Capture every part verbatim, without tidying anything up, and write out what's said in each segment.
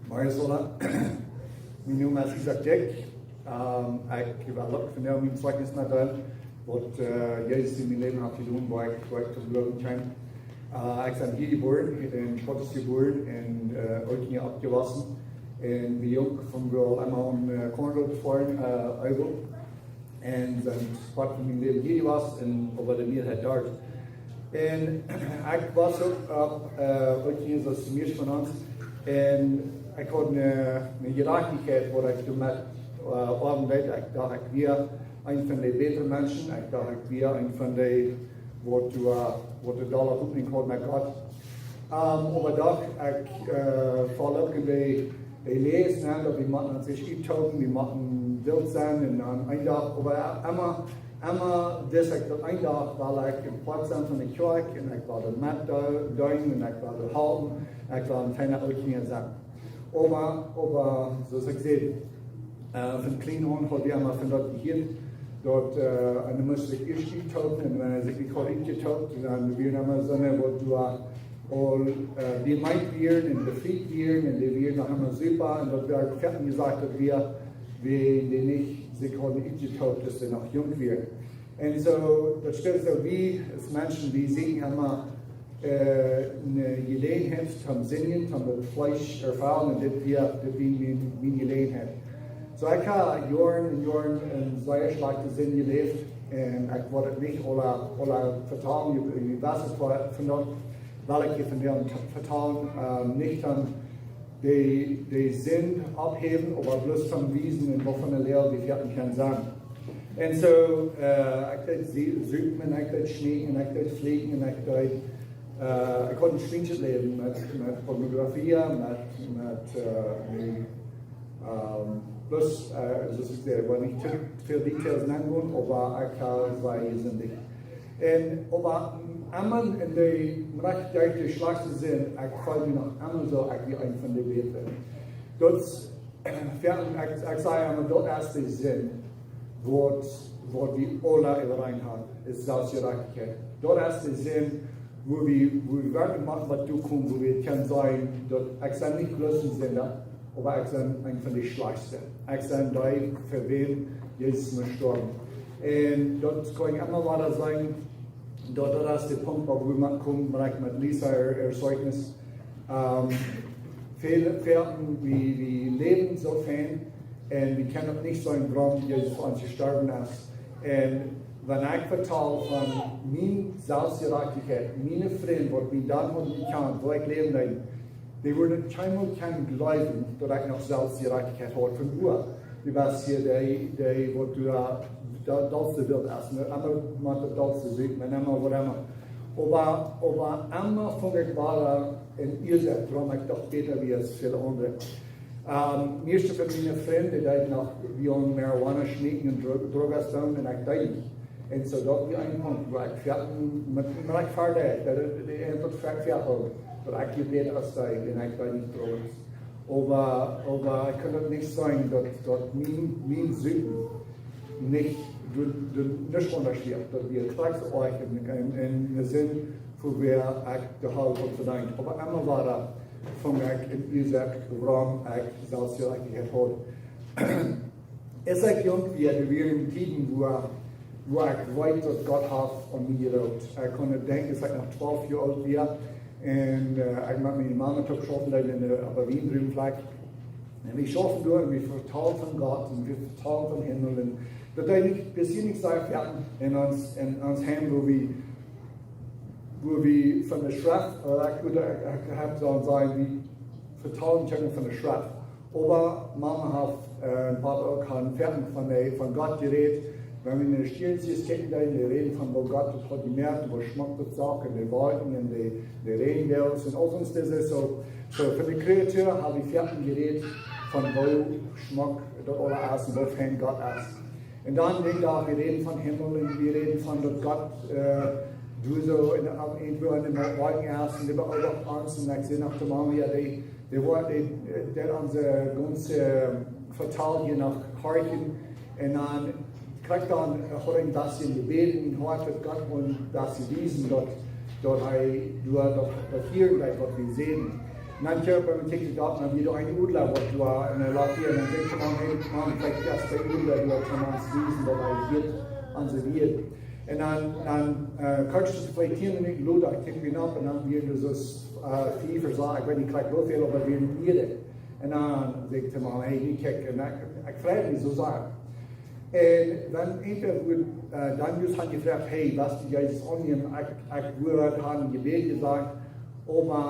Moin, Sola. Mien Nomen es Isaac Dyck. Ähm, ekj well uk vondoag mien Zeichnis metdeelen, waut, äh, Jesus en mien Läwen haft jedonen, wua ekj, wua ekj toom Gloowen kjeem. Äh, ekj sie hia jebuaren, en Schwottes jebuaren, en, äh, Ooltkolonie oppjewossen. En wie junk von wie aul emma aun, äh, Kornroot foaren, äh, äwa. En sent Poat von mien Läwen hia jewast, en oba de Mieeheit doa. En ekj wia uk, äh, uk hia soo aus de mieeschte von ons. En ekj haud eene, eene Jerajchtichkjeit, waut ekj doamet, äh, oawen deed. Ekj docht, ekj wia een von de bätre Menschen. Ekj docht, ekj wia een von de, waut doa, waut doa dolla Hopninj haud met Gott. Ähm, oba doch, ekj, äh, foll uk en de, de Läs, nä, daut wie motten ons ieescht uttoopen, wie motten wilt sennen, en dan een Dach, oba emma, emma wist ekj daut een Dach well ekj een Poat sennen von de Kjoakj, en ekj well doa metdeenen, en ekj well doa halpen, ekj well een feina Ooltkolonia sennen. Oba, oba, soo aus ekj säd, äh, von kjlien aun haud wie emma von daut jehieet, daut, äh, eena must sikj ieescht uttoopen, en wan eena sikj nich haud utjetoopt, dan wieren emma soone, waut doa aul, äh, dee meent wieren en befriet wieren, en dee wieren noch emma super, en daut wort foaken jesajcht, daut wie, wie dee nich sikj hauden utjetoopt, daut see noch junk wieren. En soo, daut steit soo, wie aus Menschen, wie sieekjen emma, äh, eene Jeläajenheit toom sinjen, toom daut Fleesch erfellen, en dit wia, dit wia miene, miene Jeläajenheit. Soo, ekj hab Joaren en Joaren en sea schlajchte Sind jeläft, en ekj wull daut nich aula, aula vetalen, jie, jie weeten von, von daut, well ekj jie von däm vetalen, ähm, nich dan de, de Sind opphäwen, oba bloos von wiesen, en waut fa eene Loag wie foaken kjennen sennen. En soo, äh, ekj deed sie-, supen, en ekj deed schmeekjen, en ekj deed flieekjen, en ekj deed, äh, ekj haud een schwienschet Läwen met, met Pornografie, met, met, äh, met, ähm, bloos, äh, soo aus ekj säd, ekj well nich too väl Details nengonen, oba ekj hab sea jesindicht. En, oba emma en de, wan ekj derch de schlajchte Sind, ekj feeld mie noch emma soo, ekj wia een von de bätre. Daut, äh, ekj, ekj saj emma, daut es de Sind, waut, waut wie aula äwareen haben, es Selfstjerajchtichkjeit. Daut es de Sind, wua wie, wua wie werkjlich motten waut tookomen, wua wie kjennen sajen, daut ekj sie nich bloos een Sinda, oba ekj sie een von de schlajchtste. Ekj sie dee, fa wäm Jesus must stoawen. En daut kaun ekj emma wada sajen, daut, daut es de Punkt, wua wie motten komen, wan ekj met Lisa äa, äa Zeichnis, ähm, väl, väl, wie, wie läwen soo fein, en wie kjennen uk nich sajen, wuarom Jesus fa ons jestorwen es. En wan ekj vetal von miene Selfstjerajchtichkjeit, miene Frind, waut mie dan hauden jekjant, woo ekj läwen deed, dee wudden kjeenmol kjennen jleewen, daut ekj noch Selfstjerajchtichkjeit haud von wua. Du best hia dee, dee, waut du doa, daut, daut dollste wult es, nä? Emma met daut dollste supen, en emma waut emma. Oba, oba emma funk ekj wada eene Uasoak, wuarom ekj doch bäta wia aus väle aundre. Ähm, mieeschte von miene Frind, dee deeden noch, wie aun Marihuana schmeekjen en Dro-, Drogas doonen, en ekj deed nich. En soo daut wia een Punkt, wua ekj foaken met, met ekj foadich, daut, daut, daut, daut foaken foadich wia, daut ekj jebät aus dee, en ekj deed nich Drogas. Oba, oba ekj kunn daut nich sajen, daut, daut mien, mien Sind nich, du, du, nich aundasch wia, daut wia krakjt soo oajch en, en, en de Sind, wua ekj de Hal haud vedeent. Oba emma wada funk ekj eene Uasoak, wuarom ekj Selfstjerajchtichkjeit haud. Aus ekj junk wia, doa wieren Tieden, wua, wua ekj weet, daut Gott haft aun mie jeroopt. Ekj kaun denkjen, aus ekj noch twalf Joa oolt wia, en, äh, ekj met miene Mama toop schaufen deed en de, opp de Wienriemenflakj. En wie schaufen doa, en wie vetalden von Gott, en wie vetalden von Himmel, en daut deed nich, besinnlich soo foaken en ons, en ons Heim, wua wie, wua wie von de Schreft, äh, ekj wudd, ekj, ekj hab soo sajen, wie vetalden kjennen von de Schreft. Oba Mama haft, äh, Papa uk hauden foaken von de, von Gott jerät. Wan wie en de Stierns kjikjen, dan dee räden von woo Gott daut haud jemoakt, woo schmock daut sach, en de Wolkjen, en de, de Räajenbälj, en aul soont, daut es soo, soo von de Kreatua hab wie foaken jerät von woo schmock daut aules es en woo fein Gott es. En dan, ekj docht, wie räden von Himmel en wie räden von daut Gott, äh, doa soo en, irjentwua en de Wolkjen es en dee beobacht ons, en ekj säd noch to Mama, jo, dee, dee woat, dee, äh, dee onse gaunze Vetal hia noch horchen. En dan krakjt dan, äh, haud ekj een bät jebät en Hoat, daut Gott mie daut wiesen, daut, daut hee doa, daut, daut hia, daut waut wie säden. Un dan kjikjt, dan kjikjt ekj doa, dan wia doa een Odla, waut doa enne Loft wia, un dan säd ekj: "Maun, hey, Maun, veleicht es de Odla doa, kaun ons wiesen, daut hee hia aun de Welt." Un dan, dan, äh, kort, veleicht tieen Minuten lota, kjikjt wie nopp, un dan wieren doa soo, äh, fief ooda soo, ekj weet nich krakjt woo väl, oba wie wieren mea. Un dan säd ekj to Maun: "Hey, nu kjikj." Un ekj, ekj freid mie soo sea. Un dan eent wort, äh, dan jroz haud jefroacht: "Hey, wurscht du Jesus aunnämen?" Ekj, ekj wort, haud Jebäd jesajcht, oba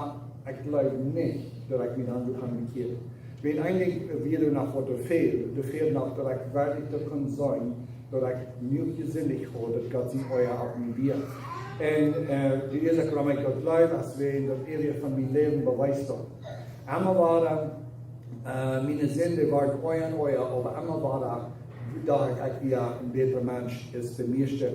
ekj jleew nich, daut ekj mie dan wudd han bekjieet. Wiels eejentlich wia doa noch waut doa fäld. Doa fäld noch, daut ekj werkjlich daut kunn seenen, daut ekj jenuach jesindicht haud, daut Gott sien Oaja opp mie wia. Un, äh, de Uasoak, wuarom ekj daut jleew, es wiels daut Area von mien Läwen bewiest daut. Emma wada, äh, miene Sind worden oaja un oaja, oba emma wada docht ekj, ekj wia een bätra Mensch aus de mieeschte.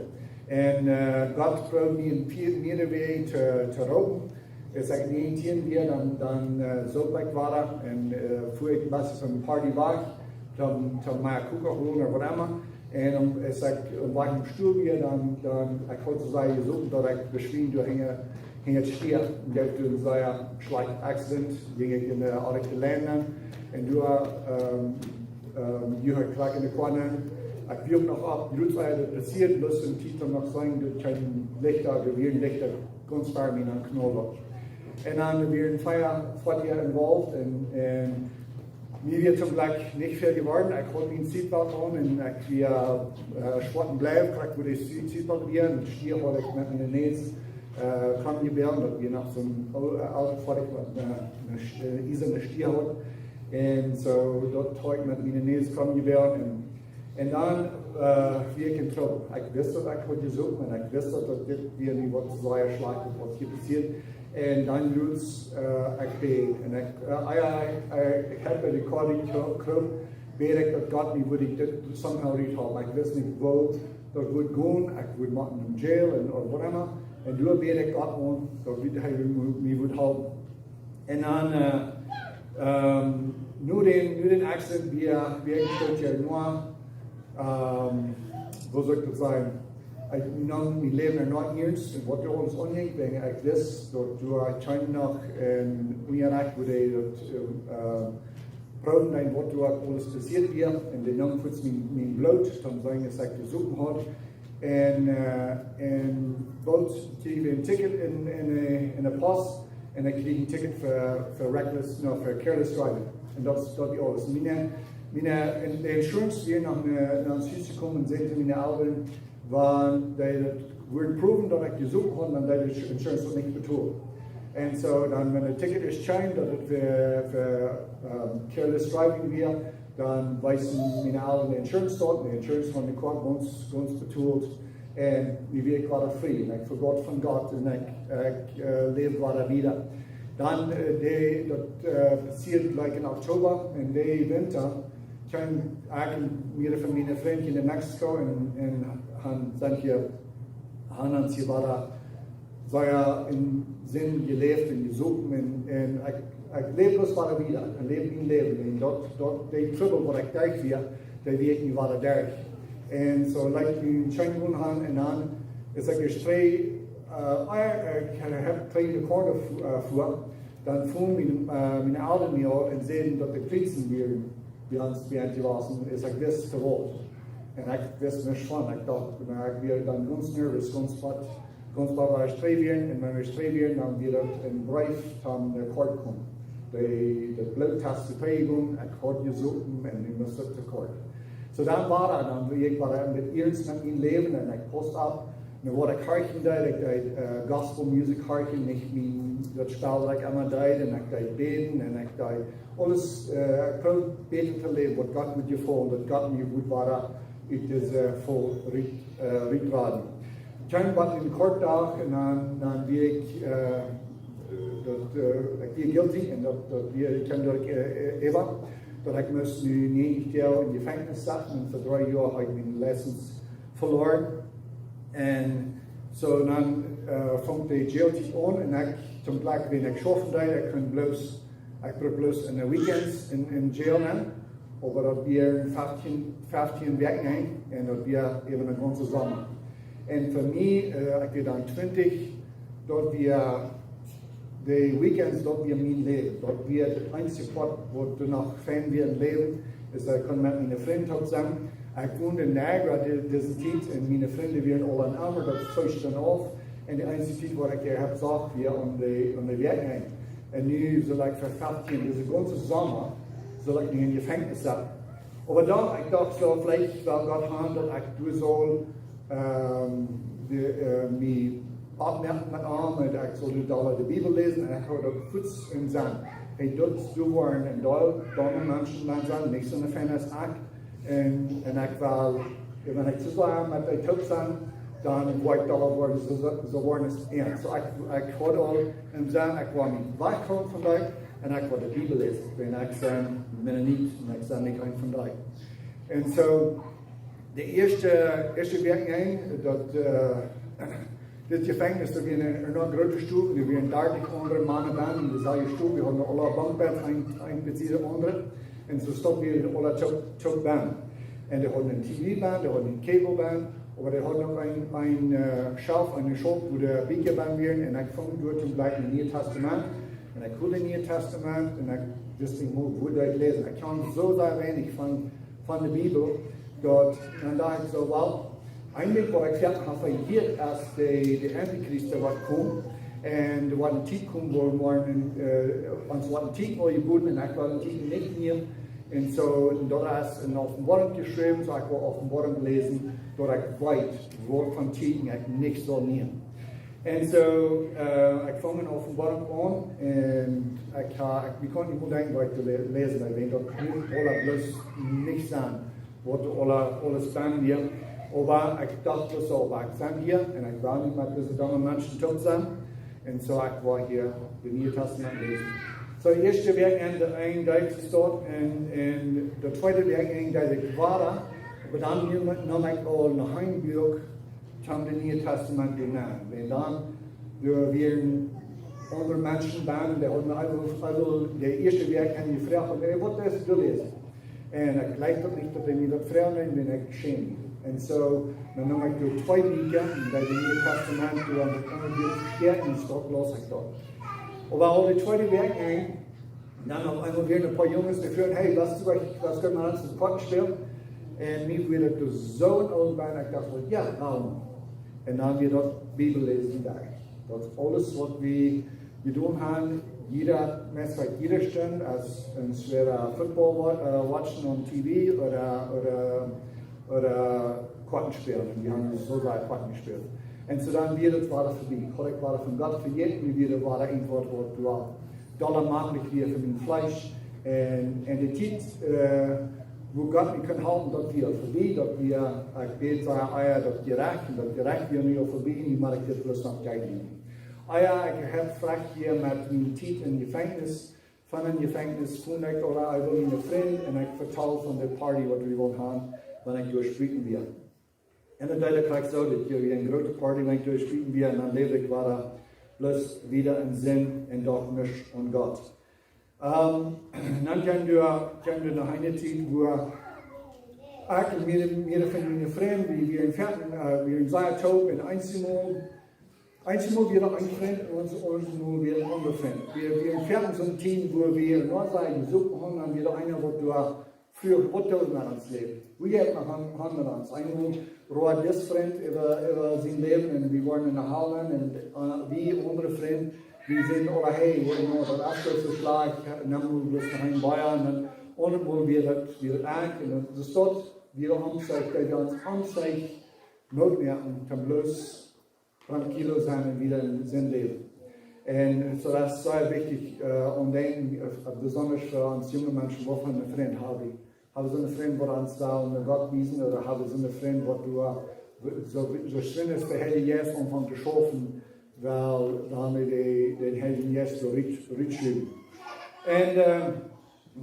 Un, äh, Gott proowd mie opp mea-, mea Wäaj to, to roopen. Aus ekj näajentieen wia, dan, dan, äh, soof ekj wada un, äh, fua ekj een bät von Party wajch, dan, dan mea Coca-Cola ooda waut emma. Un dan, aus ekj opp Wajch no School wia, dan, dan, ekj haud soo sea jesopen, daut ekj beschwieed doa hinja, hinja daut Stia. Un ekj haud een sea schlajchtet Accident, jinkj ekj enne, äh, Orte Länder. Un doa, ähm, ähm, doa haud ekj jlikj enne Kone. Ekj wia uk noch opp, jroz ea daut passieed, bloos en Tiet om noch sennen, daut kjeene Lichta, doa wieren Lichta gaunz ver mie aun Knoll. Un dan wieren vea Foatieja involved un, un mie wia toom Jlekj nich väl jeworden. Ekj haud mien Seatbelt aun un ekj wia, äh, schwoat un bleich, krakjt woo de Se-, Seatbelt wia. Un Stia haud ekj met miene Näs, äh, krom jebroaken, daut wia noch soon oo-, äh, oolet Foatich, waut, äh, eene Sch-, äh, iesane Stia haud. Un soo, daut haud ekj met miene Näs krom jebroaken. Un, un dan, äh, wia ekj en Trubbel. Ekj wist, daut ekj haud jesopen un ekj wist, daut, daut dit wia nu waut sea schlajchtet, waut hia passieed. Un dan jroz, äh, ekj bäd. Un ekj, äh, ea, ea, ea, ekj haud bie de Kor jekro-, jekropen, bäd ekj, daut Gott mie wudd dit somehow ruthalpen. Ekj wist nich, woo daut wudd gonen. Ekj wudd motten en jail un, ooda waut emma. Un doa bäd ekj Gott om, daut hee mie, mie wudd halpen. Un dan, äh, ähm, no dän, no dän Accident wia, wia ekj daut Joa no, ähm, woo saul ekj daut sajen? Ekj neem mien Läwen noch eernst un waut doa aules aunjinkj, wiels ekj wist, daut doa kjeem noch een Unjarecht, woo dee daut, ähm, äh, proowden, waut doa aules passieet wia. Un dee neem fuaz mien, mien Bloot, toom seenen, aus ekj jesopen haud. Un, äh, un boolt kjrieech ekj een Ticket en, en, äh, en de Post. Un ekj kjrieech een Ticket fa, fa reckless, no, fa careless driving. Un daut, daut wia aules. Miene, miene, en, de Insurance wia no, no, no ons Hus jekomen un säd to miene Elren, wan dee daut wudden prowen, daut ekj jesopen haud, dan deed de Insurance daut nich betolen. Un soo, dan, wan daut Ticket es kjeem, daut et fa, fa, ähm, careless driving wia, dan wees miene Elren de Insurance daut, de Insurance haud de Kor gaunz, gaunz betolt. Un nu wia ekj wada frie. Un ekj vejleich mie met Gott un ekj, ekj, äh, läwd wada wieda. Dan, äh, dee, daut, äh, passieed jlikj en Oktober. Un dee Winta kjeem ekj un mearere von miene Frind no Mexiko un, un han, sent hia, han ons hia wada sea en Sind jeläft un jesopen un, un ekj, ekj läwd bloos wada wieda. Ekj läwd mien Läwen. Un daut, daut, dee Trubbel, waut ekj derch wia, dee wia ekj nu wada derch. Un soo leet ekj mie scheen gonen han un dan, aus ekj trigj, äh, äh, ekj haud trigj no Kor, äh, fua, dan fungen miene, äh, miene Elren mie aun un säden, daut de Polizei wia bie ons, bie ons jewast, aus ekj wist, to waut. Un ekj wist nuscht von, ekj docht, na, ekj wia dan gaunz nervous, gaunz waut, gaunz waut, wan wie trigj wieren, un wan wie trigj wieren, dan wia daut een Breef von de Kort komen. Dee, daut Bloot haud trigj jegonen, ekj haud jesopen un nu must ekj to Kort. Soo dan wia daut, dan wia ekj wada met eernst met mien Läwen un ekj pausd opp, nu waut ekj horchen deed, ekj deed, äh, gospel music horchen, nich mien, daut Spell, waut ekj emma deed, un ekj deed bäden, un ekj deed aules, äh, ekj proowd bäta to läwen, waut Gott wudd jefaulen, daut Gott mie wudd wada ut dise Faul rut, äh, rutraden. Kjeem waut en Kort doa, un dan, dan wia ekj, äh, daut, äh, ekj wia guilty, un daut, daut wia, ekj kjeem doa, äh, äh, äwa, daut ekj must nu näajentich Joa em Jefenkjnis setten, un fa dree Joa haud ekj miene License veloaren. Un soo dan, äh, funk de Jail Tiet aun un ekj, toom Jlekj, wan ekj schaufen deed, ekj kunn bloos, ekj brukt bloos enne Weekends en, en Jail nenn. Oba daut wieren feftieen, feftieen Wäakj enj un daut wia äwa een gaunzen Somma. Un fa mie, äh, ekj wia dan twintich, daut wia De weekends, daut wia mien Läwen. Daut wia daut eensje Poat waut doa noch fein wia em Läwen. Daut ekj kunn met miene Frind toop sennen. Ekj wond en Niagara de, dise Tiet un miene Frind wieren aul en Elmira, daut feeschten auf. Un de eensje Tiet waut ekj hia haud, sach wia aun de, aun de Wäakjenj. Un nu sull ekj fa feftieen, dise gaunze Somma, sull ekj nu em Jefenkjnis sennen. Oba dan, ekj docht soo, veleicht well Gott haben daut ekj doa saul, ähm, de, äh, mie oppmoaken met am, un ekj saul doa de Bibel läsen, un ekj haud daut fuaz em Senn. Hee, daut es doa woaren, un doa, doa Menschen dan sennen, nich soo fein aus ekj. Un, un ekj well, wan ekj soo sea met dee toop sie, dan woa ekj doa woaren, soo, soo, soo woaren aus an. Soo ekj, ekj haud aul em Senn, ekj woa mie wajchkomen von doa, un ekj woa de Bibel läsen. Wiels ekj sie Mennonit, un ekj sie nich een von doa. Un soo, de ieeschte, ieeschte Wäakj en, daut, äh, dit Jefenkjnis, daut wia eene, eene groote Stow, doa wieren dartich aundre Mana bennen, en dise Stow, wie hauden aule Bunkbetts, een, een bie de aundre. Un soo stonden wie aule toop, toop bennen. Un dee hauden een T V bennen, dee hauden een Cable bennen, oba dee hauden uk een, een, äh, Schauf, eene Schauf, wua de Bieekja bennen wieren. Un ekj funk doa toom Jlikj een Nieet Tastament. Un ekj hilt daut Nieet Tastament, un ekj wist nich mol, wua ekj läsen. Ekj kunn soo sea weinich von, von de Bibel, daut, dan docht ekj soo, well, eejentlich waut ekj jlikj hab vehieet, es de, de Antichrist, dee woat komen. Un doa woat eene Tiet komen, wua wie, äh, ons woat eene Tiet woat jebooten, un ekj woa dee Tiet nich nämen. Un soo, un daut es en Openboarunk jeschräwen, soo ekj woa Openboarunk läsen, daut ekj weet, waut fa Tieden ekj nich saul nämen. Un soo, äh, ekj funk en Openboarunk aun, un ekj ha, ekj, ekj kunn nich mea denkjen waut ekj to lä-, läsen, wiels daut kunn aula bloos nich sennen, waut aula, aules bennen wia. Oba ekj docht bloos soo, oba ekj sie hia, un ekj well nich met dise domme Menschen toop sennen. Un soo, ekj woa hia daut Nieet Tastament läsen. Soo, ieeschte Wäakj en de, en Deel es daut, un, un de tweede Wäakj en Deel es wada, oba dan neem, neem ekj aul noch een Buak, toom daut Nieet Tastament doa nämen. Un dan, doa wieren aundre Menschen bennen, dee hauden aul, aul de ieeschte Wäakj aun jefroacht, un, "Hey, waut es doa läsen?" Un ekj jlikjt daut nich, daut dee mie daut froagen, un dan ekj schämd. Un soo, dan neem ekj doa twee Bieekja, un bie daut Nieet Tastament, doa aun de aundre Sied vesteakjen, un soo lees ekj daut. Oba aul de tweede Wäakj en, dan opp eemol wieren een poa Junges, dee fruagen, "Hey, waut es, waut, waut kjenn wie ons een Poat spälen?" Un mie wort daut soo een Oajenblikj, ekj docht, "Well, jo, dan." Un dan wia daut Bibel läsen doa. Daut es aules waut wie jedonen haben, jieda, meist jieda Stund, aus ons wada Football wa-, äh, watchen on T V ooda, ooda, ooda Koaten spälen. Un wie haben soo sea Koaten jespält. Un soo dan wia daut wada vebie. Haud ekj wada von Gott vejäten, mie wia wada een Wuat waut doa dolla maklich wia fa mien Fleesch. Un, un de Tiet, äh, wua Gott mie kunn halpen, daut wia vebie, daut wia, ekj bäd sea ea daut Jerecht, un daut Jerecht wia nu aul vebie, nu mott ekj dit bloos noch kjikjen. Ea ekj hab veleicht hia met miene Tiet em Jefenkjnis, von em Jefenkjnis funk ekj aul äwa miene Frind, un ekj vetald von de Party waut wie wullen haben, wan ekj doa spälen wia. Un daut deed ekj krakjt soo, daut hia wia eene groote Party, wan ekj doa spälen wia, un dan läwd ekj wada bloos wieda en Sind un docht nich aun Gott. Ähm, dan kjeem doa, kjeem doa noch eene Tiet, wua ekj un miere, miere von miene Frind, wie, wie wieren foaken, äh, wie wieren sea toop, un eemol, eemol wia doa een Frint, un ons, ons mol wia een aundra Frint. Wie, wie wieren foaken soon Team, wua wie noch sea jesocht haben, dan wia doa eena waut doa fruach, waut doo wie met ons Läwen? Woo jeit et met ons? Eemol räd dis Frint äwa, äwa sien Läwen, un wie wieren en de Hal, un, äh, wie aundre Frind, wie säden aule, "Hey, jo, daut es soo schlajcht, nemm mol bloos noch een Bia," un dan aundre Mol wia daut, wia daut uk, un daut es daut, wia daut ons, daut wie ons ons Moot moaken, toom bloos tranquilo sennen un wieda em Sind läwen. Un soo, daut es sea wichtich, äh, om to denkjen, äh, besonda fa ons junge Menschen, waut fa Frind hab wie. Hab wie soone Frind, waut ons wellen no Gott wiesen, ooda hab wie soone Frind, waut doa, soo, soo schwind aus de Heilje Jeist aunfangt to schaufen, well dan de, dän Heiljen Jeist soo rut, rutschuwen. Un, ähm,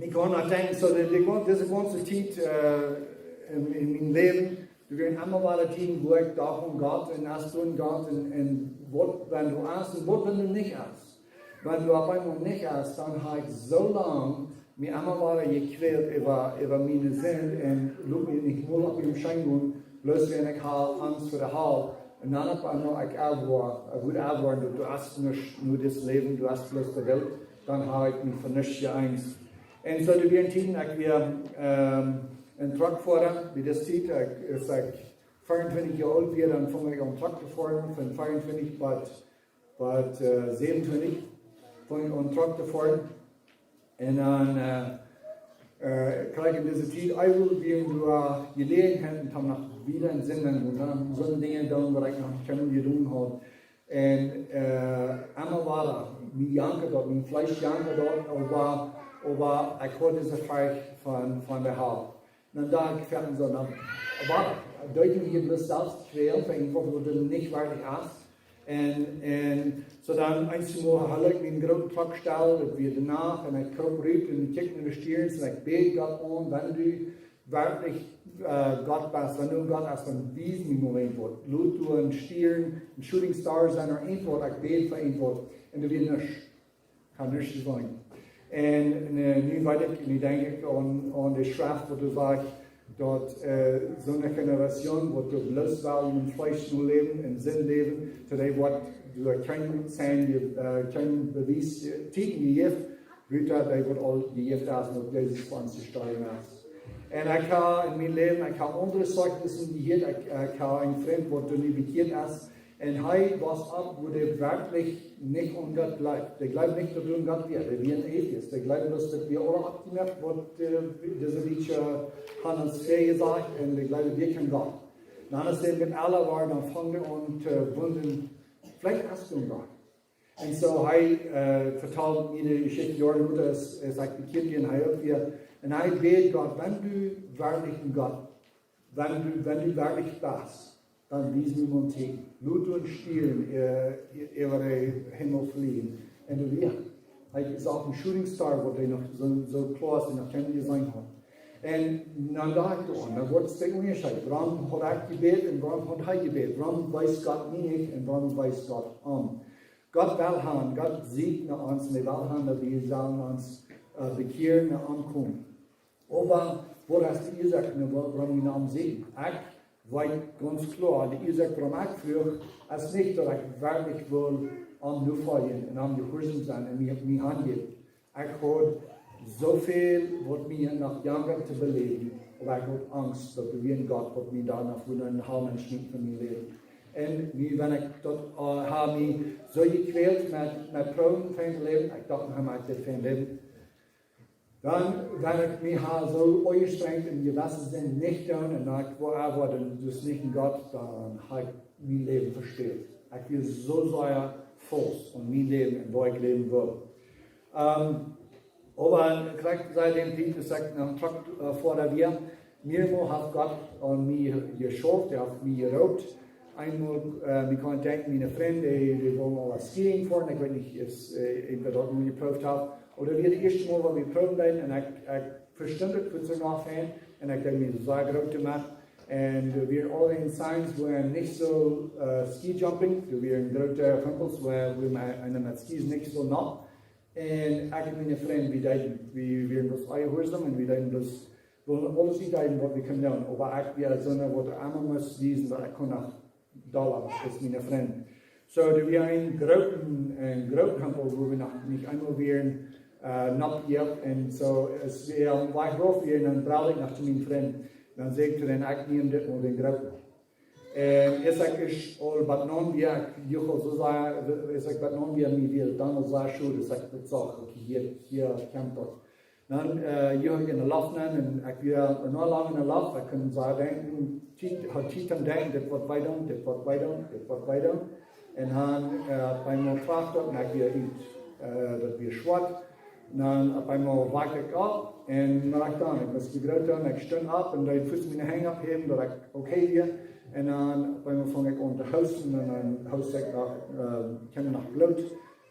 ekj kaun noch denkjen, soo, de, de, dise gaunze Tiet, äh, en, en mien Läwen, doa wieren emma wada Tieden, wua ekj docht aun Gott un aus doa Gott un, un waut, wan doa es un waut, wan doa nich es. Wan doa opp eemol nich es, dan hab ekj soo lang mie emma wada jekwält äwa, äwa miene Sind un lot mie nich mol opp am scheen gonen, bloos wiels ekj haud Angst fa de Hal, Un dan opp eemol, ekj erwoa, ekj wudd erwoaren, daut du hast nuscht, nu dit Läwen, du hast bloos de Welt, dan hab ekj mie fa nuscht jeeent. Un soo, doa wieren Tieden, ekj wia, ähm, een Truckfoara, bie dise Tiet, ekj, aus ekj vea un twintich Joa oolt wia, dan funk ekj aun Truck to foaren, von vea un twintich bat, bat, äh, säwen un twintich, funk ekj aun Truck to foaren. Un dan, äh, äh, kjrieech ekj en dise Tiet, ekj wull wada, äh, Jeläajenheit, om noch wieda en Sinn to gonen, soone Dinja doonen, waut ekj noch kjeenmol jedonen haud. Un, äh, emma wada, mie jankad daut, mien Fleesch jankad daut, oba, oba ekj haud dise Furcht von, von de Hal. Dan docht ekj fa mie soo, na, waut, deed mie hia bloos selfst kwälen, fa irjentwaut, waut nich werkjlich es. Un, un soo dan eemol haud ekj mien grooten Truck stell, daut wia de Nacht, un ekj kroop rut un ekj kjikjt no de Stierns un ekj bäd Gott aun, wan du werkjlich, äh, Gott best, wan du Gott best, dan wies mie mol irjentwaut. Lot doa een Stiern, een shooting star sennen, ooda irjentwaut, ekj bäd fa irjentwaut. Un doa wia nuscht. Kaun nich sennen. Un, äh, nu weet ekj, nu denkj ekj aun, aun de Schreft, waut doa sajcht, daut, äh, soone Generation, waut doa bloos well em Fleesch läwen, em Senn läwen, to dee woat doa kjeen Zeijen, äh, kjeen Bewies, äh, Tieekjen jejäft, buta dee woat aul jejäft, aus daut Jesus fa ons jestorwen es. Un ekj hab en mien Läwen, ekj hab aundre Sachen jehieet, ekj, ekj hab een Frint, waut doa nu bekjieet es, un hee wia opp, wua dee werkjlich nich aun Gott jleewd. Dee jleewd nich, daut doa een Gott wia. Dee wia een Atheist. Dee jleewd, daut wia aules oppjemoakt, waut, äh, dise Liedje haben ons väajesajcht, un dee jleewd, wia kjeen Gott. Dan es hee met aule Woaren aunjefongen un, äh, wundren, veleicht es doa een Gott. Un soo hee, äh, vetald mie de Jeschicht Joaren lota, aus, aus ekj bekjieet wia, un hee uk wia. Un hee bäd Gott, wan du werkjlich een Gott, wan du, wan du werkjlich best, dan wies mie mol een Tieekjen. Lot doa een Stiern, äh, äwa dän Himmel flieen. Un doa wia, ekj sach een shooting star, waut hee noch soo, soo kloa aus hee noch kjeenmol jeseenen haud. Un dan docht ekj doaraun, dan woat de Unjascheet. Wuarom haud ekj jebät un wuarom haud hee jebät? Wuarom wees Gott mie nich un wuarom wees Gott am? Gott well haben, Gott sieekjt no ons, un hee well haben, daut wie sellen ons, äh, bekjieren un omkomen. Oba waut es de Uasoak, wuarom wie no am sieekjen? Ekj weet gaunz kloa, de Uasoak, wuarom ekj fruach, es nich, daut ekj werkjlich wull am nofoljen un am jehuarsom sennen un mie, mie hanjäwen. Ekj haud soo väl, waut mie noch jankad to beläwen, oba ekj haud Angst, daut doa wia een Gott, waut mie dan noch wudd en de Hal schmieten von mien Läwen. Un nu, wan ekj daut, äh, hab mie soo jekjwält met, met Proowen von daut Läwen, ekj docht, ekj mott dit von daut Läwen. Dan, wan ekj mie hab soo aunjestrenjt un jewesse Sinden nich doonen, un ekj woa, ekj woa dan dus nich een Gott, dan hab ekj mien Läwen vespält. Ekj wia soo sea faust aun mien Läwen un woo ekj läwen wull. Ähm, oba krakjt siet dee Tiet, aus ekj noch een Truck, äh, foara wia, mearemol haft Gott aun mie jeschauft, hee haft mie jeroopt. Eemol, äh, ekj kaun denkjen, miene Frind, dee, dee wullen aul skiing foaren. Ekj weet nich, es, äh, ekj daut mol jeprooft hab. Oba daut wia daut ieeschte Mol, waut wie proowen deeden. Un ekj, ekj vestunt daut, ekj wull soo noch gonen. Un ekj deed mie soo sea groot doamet. Un, äh, doa wieren aul dee Signs, wua nich soo, äh, Ski Jumping. Doa wieren groote Humpels, wua, wua eena met Skis nich soo no. Un ekj un miene Frind, wie deeden, wie wieren bloos jehuarsom un wie deeden bloos, wullen aules deeden, waut wie kunnen doonen. Oba ekj wia soona, waut emma must wiesen, daut ekj kunn noch dolla aus miene Frind. Soo, doa wia een grooten, een grooten Humpel, wua wie noch nich eemol wieren, äh, nopp jekomen. Un soo, aus wie aum Wajch rauf wieren, dan breld ekj noch to mienen Frind. Dan säd ekj to dän, ekj niem dit mol dän grooten. Un aus ekj es aul bat no wia, ekj juchel soo sea, aus ekj bat no wia, mie wia dan aul sea schod, aus ekj daut sach, okay, hia, hia kjemt daut. Dan, äh, juchel ekj en de Loft nenn un ekj wia noch lang en de Loft, ekj kunn soo denkjen, Tiet, haud Tiet toom denkjen, dit woat wee doonen, dit woat wee doonen, dit woat wee doonen. Un dan, äh, opp eemol tracht daut un ekj wia ut. Äh, daut wia schwoat. Un dan opp eemol wajch ekj opp un dan ekj dan, ekj must mie groot doonen, ekj stunt opp un deed fuaz miene Henj opphäwen, daut ekj okay wia. Un dan opp eemol funk ekj aun to hoosten un dan hoosted ekj noch, äh, kjeem noch Bloot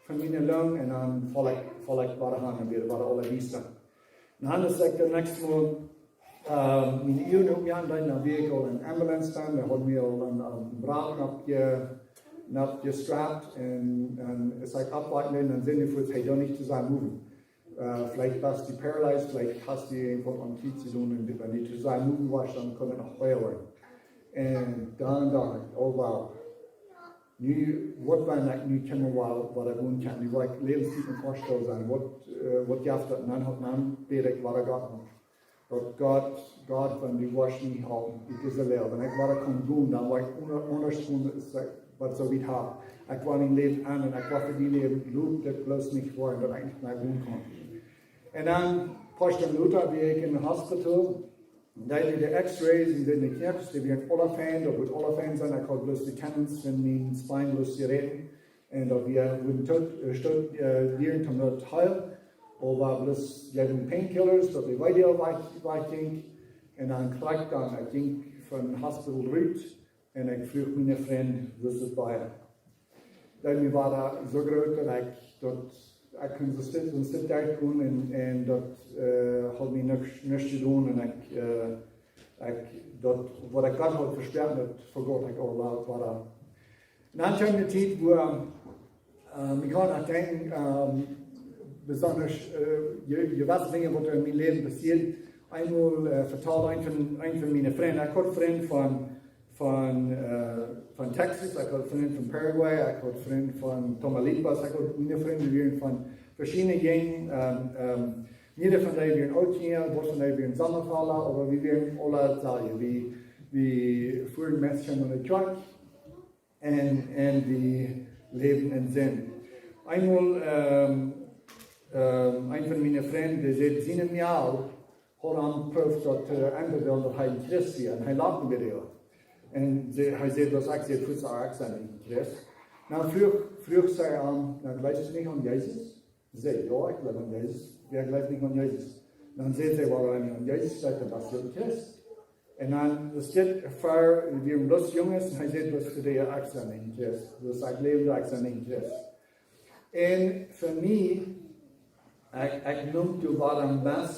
von miene Lung un dan foll ekj, foll ekj wada aun un wia wada aule diesta. Un dan es ekj de näakjste Mol ähm, miene Uagen opjemoakt, dan wia ekj aul en de Ambulance dan, dee haud mie aul aun, aun dän Raggen oppje-, oppjestrapt un, un aus ekj oppwakjt, dan säd dee fuaz, hey, don't nich too sea moven. Äh, veleicht best du paralyzed, veleicht hast du irjentwaut aun Kjnee jedonen un wan du too sea moven woascht, dan kaun et noch wea woaren. Un dan docht ekj, oh wow, Nu, waut wan ekj nu kjeem, wua, wua ekj wonen kaun, nu woa ekj Läwenstiet em Hospital sennen, waut, äh, waut jeft daut? Un dan haud, dan bäd ekj wada Gott om. Daut Gott, Gott, wan du woascht mie halpen, ekj sie leew. Wan ekj wada kaun gonen, dan woa ekj aun-, aundasch gonen, aus ekj waut soo wiet hab. Ekj woa mien Läwen aun un ekj woa fa die läwen, lot dit bloos nich woaren, daut ekj nich mea gonen kaun. Un dan, poa Stunden lota, wia ekj em Hospital, deeden de X-rays un deeden de Kjnees, dee wieren aula fein, daut wudd aula fein sennen, ekj haud bloos de Tendons von mien spine bloos jeräten. Un daut wia, wudden toot, äh, stoot, äh, dieren toom daut heelen. Oba bloos jäwen painkillers, daut de Weedoag wajch, wajch jinkj. Un dan krakjt dan, ekj jinkj vom Hospital rut. Un ekj fruach miene Frind, woo daut wia. Daut mie wia daut soo groot daut ekj, daut ekj kunn soo stell, soo stell doa komen un, un daut, äh, haud mie nuscht, nuscht jedonen un ekj, äh, ekj, daut, waut ekj Gott haud vesproaken, daut vejäd ekj aul wada. Un dan kjeem de Tiet, wua, äh, ekj kaun noch denkjen, ähm, besonda, äh, je, jewesse Dinja, waut en mien Läwen passieeden. Eemol, äh, vetald een von, een von miene Frind, ekj haud Frind von, von, äh, von Texas, ekj haud Frind von Paraguay, ekj haud Frind von Tamaulipas, ekj haud miene Frind, dee wieren von veschiedne Jäajenden, ähm, ähm, niee von dee wieren Ooltkolonia, waut von dee wieren Sommerfelda, oba wie wieren aula daselwje. Wie, wie fuaren meist no de Kjoakj un, un wie läwden en Sind. Eemol, ähm, ähm, een von miene Frind, dee säd, siene Mejal haud am jeprooft daut, äh, auntodonen daut hee een Christ wia. Un hee lachd bie dee. Un see, hee säd, daut ekj säd, fuaz ekj sie een Christ. Dan fruach, fruach see am, dan jleefst du nich aun Jesus? See säd, jo, ekj jleew aun Jesus. Wäa jleeft nich aun Jesus? Dan säd see, well, wan du aun Jesus jleefst, dan best du een Christ. Un dan es dit fa, wie wieren bloos Junges, un hee säd, daut es fa dee, ekj sie een Christ. Daut ekj jleewd, ekj sie een Christ. Un fa mie, ekj, ekj neem doa wada een bät,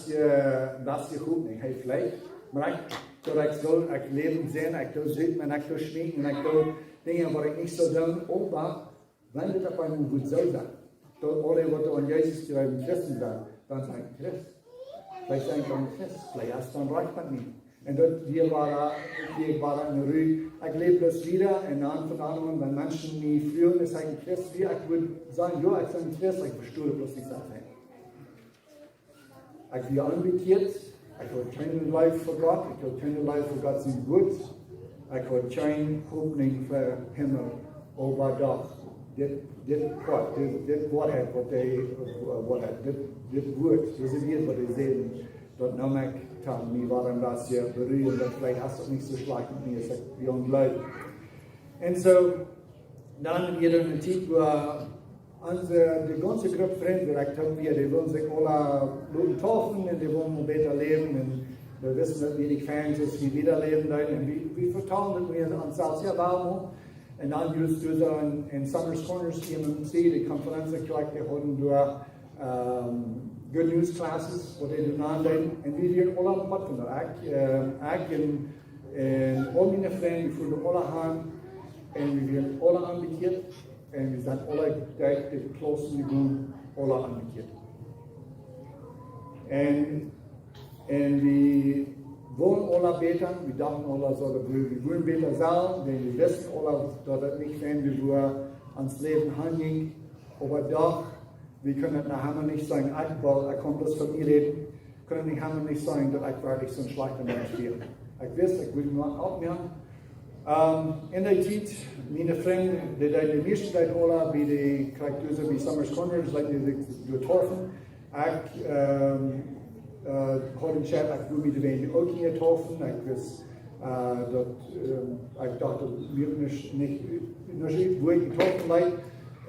bät Hopninj, hee veleicht, oba ekj, daut ekj soo, ekj läw en Sind, ekj doo Sind, un ekj doo schmieten, un ekj doo Dinja, waut ekj nich sull doonen, oba wan dit opp eemol wudd soo sennen, daut aule, waut aun Jesus jleewen, Christen sent, dan sie ekj Christ. Veleicht sie ekj een Christ, veleicht es daut rajcht met mie. Un daut, wie wieren, wie wieren en Ru, ekj läw bloos wieda un dan von dan aun, wan Menschen mie fruagen, es hee een Christ, wia, ekj wudd sajen, jo, ekj sie een Christ, ekj vestuak bloos nich soo väl. Ekj wia onbekjieet, ekj haud kjeene Leew fa Gott, ekj haud kjeene Leew fa Gott sien Wuat, ekj haud kjeene Hopninj fa Himmel, oba doch, dit, dit Poat, dit, dit Woarheit, waut dee, äh, Woarheit, dit, dit Wuat, dise Wieed, waut dee säden, daut neem ekj aun, mie wia een bät berüat, daut veleicht es daut nich soo schlajcht met mie, aus ekj wia jleewd. Un soo, dan wia doa eene Tiet, wua onse, de gaunze Grupp Frind, wua ekj dan wia, dee wullen sikj aula loten deepen un dee wullen bäta läwen. Un wie wisten, daut wie nich fein, soo aus wie wieda läwen deeden. Un wie, wie vetalden daut wie aun ons selfst, jo, wuarom? Un dan jrod doa soo en, en Summers Corners, E M M C, de Konferenz, ekj jleew, dee hauden doa, ähm, Good News Classes, waut dee doa aundeeden. Un wie wieren aula Poat von daut. Ekj, ähm, ekj un, un aul miene Frind, wie fuaren aula han. Un wie wieren aula onbekjieet. Un wie sent aula derch de Klaussen jegonen, aula onbekjieet. Un, un wie wullen aula bäta, wie dochten aula soo, daut wie, wie wullen bäta sennen, wiels wie wisten aula, daut et nich fein wia, wua ons Läwen hanjinkj. Oba doch, wie kunnen et noch emma nich sajen, ekj well, ekj kaun bloos von mie räden, kunnen nich emma nich sajen, daut ekj werkjlich soon schlajchta Mensch wia. Ekj wist, ekj wudd mie oppmoaken. Ähm, en dee Tiet, miene Frind, dee, dee, dee mieeschte deeden aula bie de, krakjt doa soo bie Summers Corners, like, dee, dee, dee deepen. Ekj, ähm, äh, haud entschloten, ekj wull mie doa uk nich deepen. Ekj wist, äh, daut, ähm, ekj docht, daut wia nich, nich, nich, wua ekj deepen deed.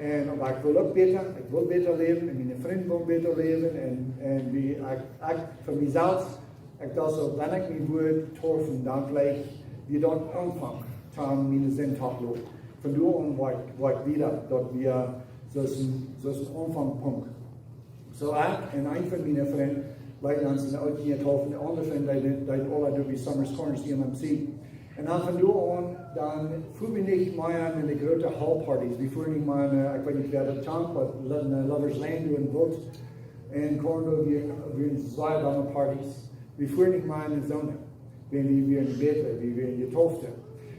Un, oba ekj wull uk bäta, ekj wull bäta läwen, un miene Frind wullen bäta läwen, un, un wie, ekj, ekj, fa mie selfst, ekj docht soo, wan ekj mie wudd deepen, dan veleicht wia daut een Aunfank, dan miene Sind toloten. Von doa aun wia ekj, wia ekj wieda, daut wia soo aus een, soo aus een Aunfangspunkt. Soo ekj un een von miene Frind, wie deeden ons en de Ooltkolonia deepen, de aundre Frind, dee, dee, dee aula derch dee Summers Corners, E M M C. Un dan von doa aun, dan fuaren wie nich mea no de groote Hallparties. Wie fuaren nich mea no, ekj weet nich, wäa daut kjant, oba Lo-, no Lovers Lane doa en Woolt. En Cornwall, wie, wie hauden sea lange Parties. Wie fuaren nich mea no soone. Wan wie, wie wieren bäta, wie wieren jedeepta.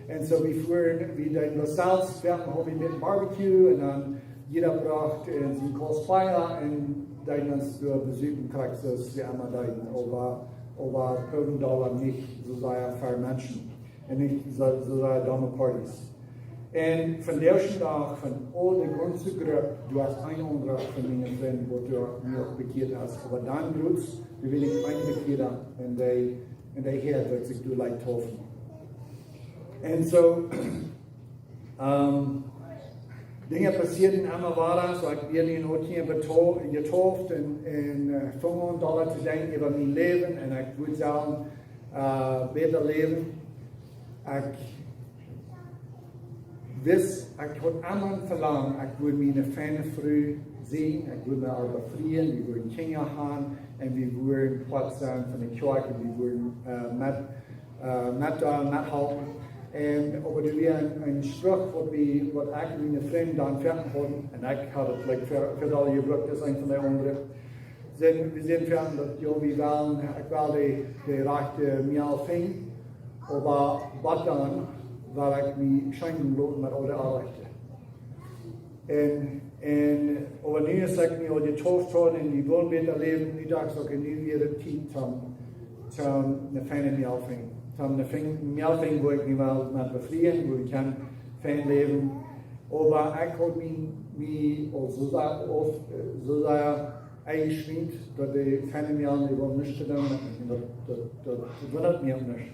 Un soo, wie fuaren, wie deeden daut selfst, wie hauden een bät Barbecue un dan jieda brocht sien Kaust Bia un deeden ons doa besuchen, krakjt soo aus wie emma deeden. Oba, oba Polen dolla nich soo sea fa Menschen. Un nich soo, soo sea domme Partys. Un vondoag dän Dach, von aul de gaunze Grupp, du hast een aundra von miene Frind, waut doa nu uk bekjieet es. Oba dan, Bruder, du wia nich een Bekjieeda un dee, un dee Herr woat sikj doa leicht taufen. Un soo, ähm, Dinja passieeden emma wada, soo ekj wia nu en Ootje beto-, jetauft un, un äh, funk aun dolla to denkjen äwa mien Läwen un ekj wull sellen äh, bäta läwen. Ekj wist, ekj haud emma een Velangen, ekj wull miene fiene Fru seenen, ekj wull mie äwa befrieen, wie wudden Kjinja haben un wie wudden Poat sennen von de Kjoakj un wie wudden äh, met, äh, met doa methalpen. Un oba doa wia een, een Spruch, waut wie, waut ekj un miene Frind dan foaken hauden, un ekj haud et like, fa, fa aul jebrukt, daut es een von de aundre. Sent, wie sent foaken daut, jo, wie wellen, ekj well de, de rajchte Mejal finjen, oba waut dan, well ekj mie scheendonen loten met aul de Oabeiten. Un, un, oba nu es ekj mie aul jetauft haud un wie wullen bäta läwen, nu docht ekj, nu wia de Tiet toom, toom ne fiene Mejal finjen. Toom ne fiene Mejal finjen, wua ekj mie well met befrieen, wua ekj kaun fein läwen. Oba ekj haud mie, mie aul soo sea, auf, äh, soo sea enjeschmieet, daut de fiene Mejal, dee wullen nuscht to doonen met mie. Daut, daut, daut, daut wunndat mie uk nich.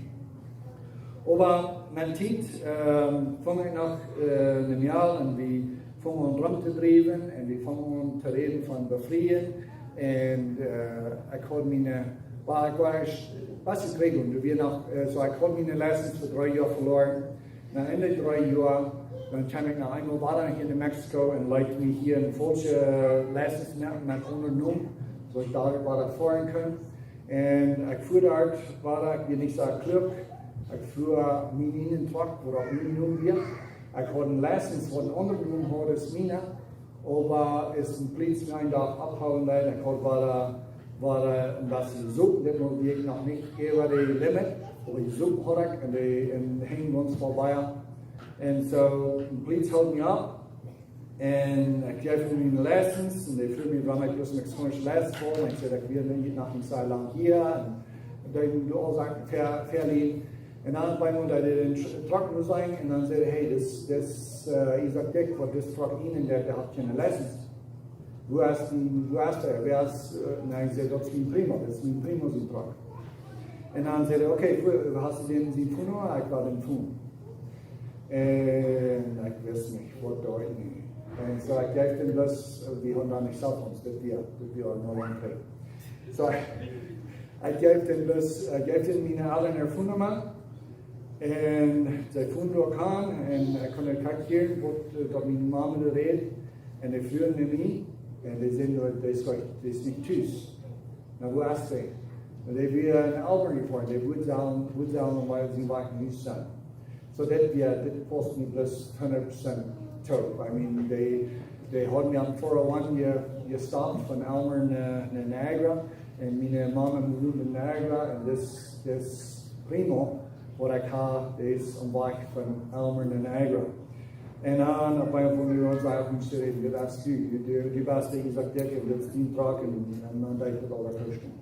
Oba met de Tiet ähm, funk ekj noch äh, ne Mejal un wie fungen aun rom to driewen un wie fungen aun to räden von befrieen. Un äh, ekj haud miene, oba ekj wia, waut ekj wia, doa wia noch, äh, soo ekj haud miene License fa dree Joa veloaren. Na, en de dree Joa, dan kjeem ekj noch eemol wada hia no Mexiko un leet mie hia ne faulsche License moaken met aundre Nomen, soo daut ekj doa wada foaren kunn. Un ekj fua doa wada, ekj wia nich soo kluak. Ekj fua mienen eenen Truck, waut opp mienen Nomen wia. Ekj haud ne License, waut een aundra Nomen haud aus miene. Oba aus de Pliees mie een Dach ophoolen deed, ekj haud wada, wada een bät jesopen, dit mol wia ekj noch nich äwa de Limit, oba jesopen haud ekj un dee, un hinkj ons väabie. Un soo, de Pliees hilt mie opp. Un ekj jeef am miene License un dee fruach mie, wuarom ekj bloos Mexikaunsche License haud. Un ekj säd, ekj wia nu nich noch nich soo lang hia. Un dan deed ekj aul Sachen ver-, verlieren. Un dan opp eemol deed hee dän Tr-, Truck no seenen un dan säd hee, hey, dis, dis äh, Isaak Dyck, waut dis Truck enendeed, dee haft kjeene License. Wua es dee, wua es dee? Wäa es, äh, nä, ekj säd, daut es mien Primo, daut es mien Primo sien Truck. Un dan säd hee, okay, wua, hast du dän sien Phone Numma? Ekj well dän Phone. Un ekj wist nich, waut doa nich. Un soo, ekj jeef dän bloos, äh, wie hauden doa nich Cellphones, daut wia, daut wia noch lang trigj. Soo, ekj jeef dän bloos, ekj jeef dän miene Elren äa Phone Numma. Un see fungen doa aun un ekj kunn krakjt hieren, waut, äh, daut miene Mame doa räd. Un dee fruagen no mie. Un dee säden, daut, dee es nich, dee es nich tus. Na, wua es dee? Un dee wia en Albany jefoaren, dee wudd sellen, wudd sellen, wiels see wia nich sennen. Soo daut wia, dit paust mie bloos hundat Prozent too. I mean, dee, dee hauden mie aum four oh one je-, jestoppt von Aylmer no, no Niagara. Un miene Mame wond en Niagara un dis, dis Primo, waut ekj haud, dee es aum Wajch von Aylmer no Niagara. Un dan opp eemol von de Road säd hee, dit es du, du, du, du best de Isaak Dyck un dit es dien Truck un, un dan deed ekj daut aul daut rutkomen.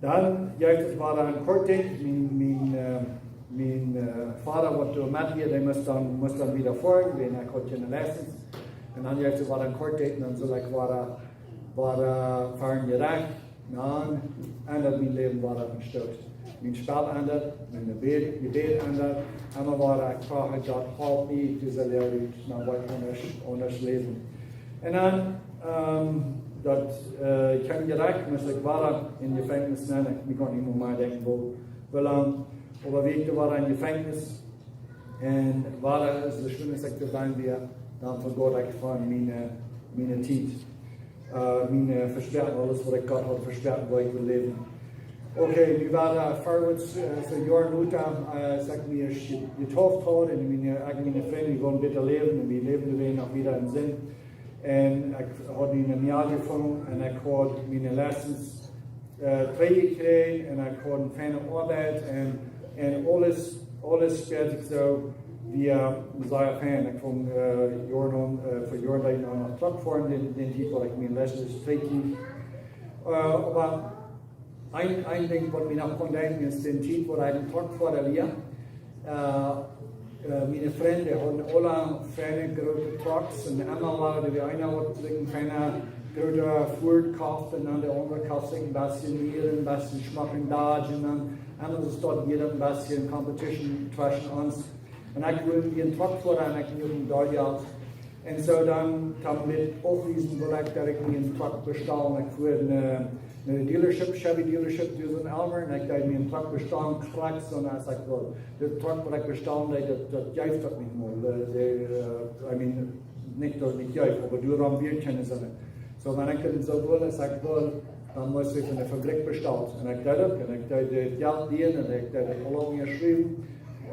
Dan jeef et wada een Korting, mien, mien, äh, mien äh, Voda, waut doa met wia, dee must dan, must dan wada foaren, wiels ekj haud kjeene License. Un dan jeef et wada een Korting, dan sull ekj wada, wada fa een Jerecht. Dan endad mien Läwen wada een Stoot. Mien Spell endad, mien Jebäd, Jebäd endad, emma wada, ekj froag Gott, help mie, dise Läwen, no waut aundasch, aundasch läwen. Un dan, ähm, daut, äh, ekj haud Jerecht, must ekj wada en Jefenkjnis, nä, ekj kaun nich mea denkjen, woo, woo lang, oba wie ekj wada en Jefenkjnis, un wada es de Schwind, es ekj doa wia, dan vejäd ekj von miene, miene Tiet. Äh, miene Vesproakjen, aules waut ekj Gott haud vesproaken, woo ekj wull läwen. Okay, nu wia daut verwoats, äh, soo Joaren lota, äh, aus ekj mie je-, jetauft haud, un miene, ekj un miene Frind, wie wullen bäta läwen, un wie läwden doa noch wada en Sind. Un ekj haud miene Mejal jefungen, un ekj haud miene License, äh, trigj jekjräajen, un ekj haud eene fiene Oabeit, un, un aules, Aules spieet sikj soo, wie sajen, fein, ekj funk, äh, Joaren aun, äh, fa Joaren deed ekj noch Truck foaren, dän, dän Tiet, waut ekj mien License kjrieech. Äh, oba een, een Dinkj, waut mie noch kaun denkjen, es dän Tiet, waut ekj een Truck foaren lieed. Äh, äh, miene Frind hauden aule feine groote Trucks un emma wia doa eena, waut sikj een feina groota Ford koft un dan de aundra koft sikj een bät mea, een bät schmockren Dodge un dan emma es doa wada een bät competition tweschen ons. Un ekj wull mie een Truck foaren un ekj wull een Dodge. Un soo dan, dan met aufwiesen wull ekj daut ekj mie een Truck bestalen. Ekj fua no, no de Dealership, Chevy Dealership, doa en Aylmer, un ekj deed mie een Truck bestalen, krakjt soo aus ekj wull. De Truck, waut ekj bestalen deed, daut, daut jeef daut nich mea. De, de, äh, I mean, nich daut nich jeef, oba doarom wia kjeene Senn. Soo, wan ekj dan soo wull, aus ekj wull, dan must ekj von de Fabrikj bestalen. Un ekj deed daut, un ekj deed daut Jelt lienen, un ekj deed daut aula unjaschriewen,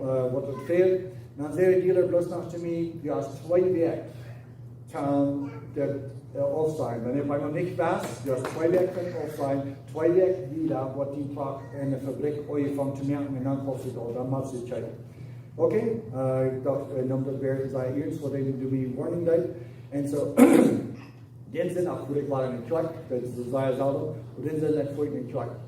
äh, waut et fält. Un dan säd de Dealer bloos noch to mie, du hast twee Wäakj, kaun daut, äh, auf sennen. Wan ekj noch nich wist, du hast twee Wäakj kaun auf sennen, twee Wäakj wieda woat dien Truck enne Fabrikj aunjefongen to moaken, un dan kaust du daut, dan motst du daut kjrieen. Okay, äh, ekj docht, äh, neem daut wada sea iernst, waut hee mie warning deed. Un soo, dän Sindach fua ekj wada no de Kjoakj, daut es sea selden, oba dän Sindach fua ekj no de Kjoakj.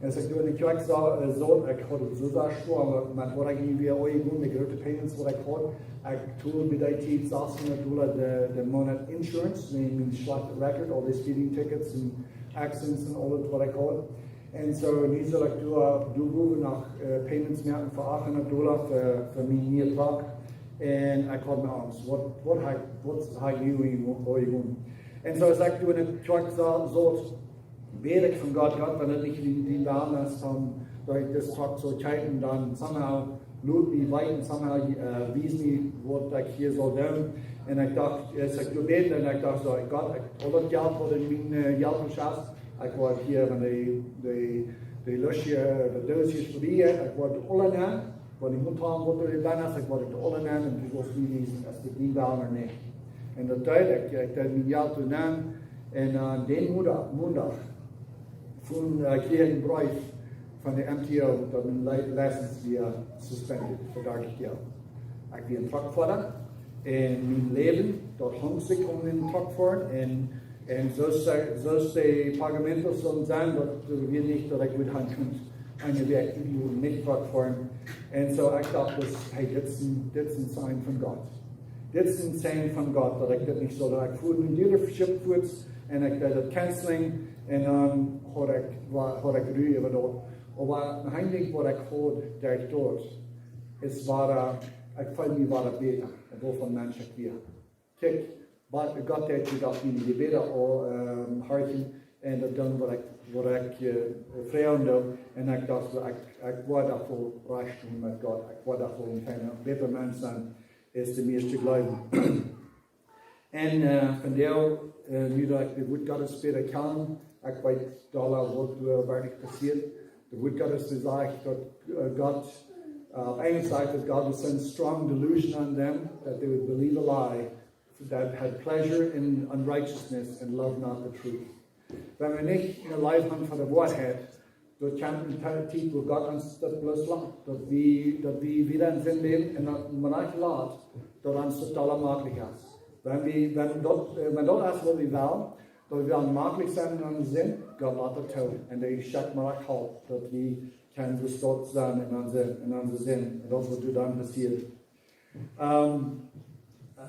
Un aus ekj doa no de Kjoakj soo, äh, soo, ekj haud et soo sea schwoa, oba met waut ekj nu wia aunjegonen, de groote Payments, waut ekj haud, ekj told bie dee Tiet sechshundat Dolla de, de Moonat Insurance, wäajen mien schlajchtet Record, aul dee Speeding Tickets un Accidents un aules, waut ekj haud. Un soo, nu sull ekj doa, doa bowen noch, äh, Payments moaken fa achthundat Dolla fa, fa mien nieen Truck. Un ekj haud mie Angst. Waut, waut ha ekj, waut ha ekj nu aunjegonen? Un soo aus ekj doa no de Kjoakj soo, soo bäd ekj von Gott, Gott, wan et nich dien, dien Wellen es, dan, daut ekj disen Truck saul kjrieen, dan somehow lot mie weeten, somehow, äh, wies mie, waut ekj hia saul doonen. Un ekj docht, aus ekj doa bäd, un ekj docht soo, Gott, ekj, aul daut Jelt, waut en mien, äh, Jelttasche es, ekj woa hia, wan dee, dee, dee Lusche, äh, de Doos hia spadieet, ekj woa et aula nämen, wan dee Motoa, waut doa bennen es, ekj woa et aula nämen, un du saust mie wiesen, es dit dien Wellen ooda nich. Un daut deed ekj, ekj deed mien Jelt doa nämen, un, äh, dän Moondat, Moondat, funk, äh, kjrieech ekj een Breef von de M T O, daut mien Li-, License wia suspended fa dartich Joa. Ekj wia een Truck foaren, un mien Läwen, daut hunk sikj aun dän Truck foaren, un, un soo aus, soo aus de pagamentos sullen sennen, daut wia nich, daut ekj wudd han kunt eene Wäakj utloten, nich Truck foaren. Un soo, ekj docht, daut, hey, dit es een, dit es een Sign von Gott. Dit es een Sign von Gott, daut ekj dit nich sull doonen. Ekj fua no de Dealership fuaz un ekj deed daut canceling un dan haud ekj, wa-, haud ekj Ru äwa daut. Oba een Dinkj, waut ekj haud, daut ekj docht, es wada, ekj feeld mie wada bäta, wan ekj von Mensch wia. Kjikj, wa-, Gott deed mie daut en de Jebäda aul, ähm, horchen un daut doonen, waut ekj, waut ekj, äh, froagen deed. Un ekj docht, ekj, ekj woa doch woll rajcht doonen met Gott. Ekj woa doch woll een feina, bätra Mensch sennen, aus de mieeschte jleewen. Un, äh, vondoag, äh, nu daut ekj daut Wuat Gottes bäta kjan, ekj weet aul, waut doa werkjlich passieet. Daut Wuat Gottes, daut sajcht, daut, äh, Gott, äh, opp Enjlisch sajcht daut, "God will send strong delusion on them that they would believe a lie, that had pleasure in unrighteousness and love not the truth." Wan wie nich eene Leew han fa de Woarheit, daut kjemt eene Ti-, Tiet, wua Gott ons daut bloos lat, daut wie, daut wie wada en Sind läwen un daut mau nich lat, daut ons daut aula mäajlich es. Wan wie, wan daut, äh, wan daut es, waut wie wellen, daut wie dan mäajlich sent en onse Sind, Gott lat daut too. Un hee schekjt mau Help, daut wie kjennen soo stoakj sennen en onse, en onse Sind. Un daut es, waut doa dan passieet. Ähm,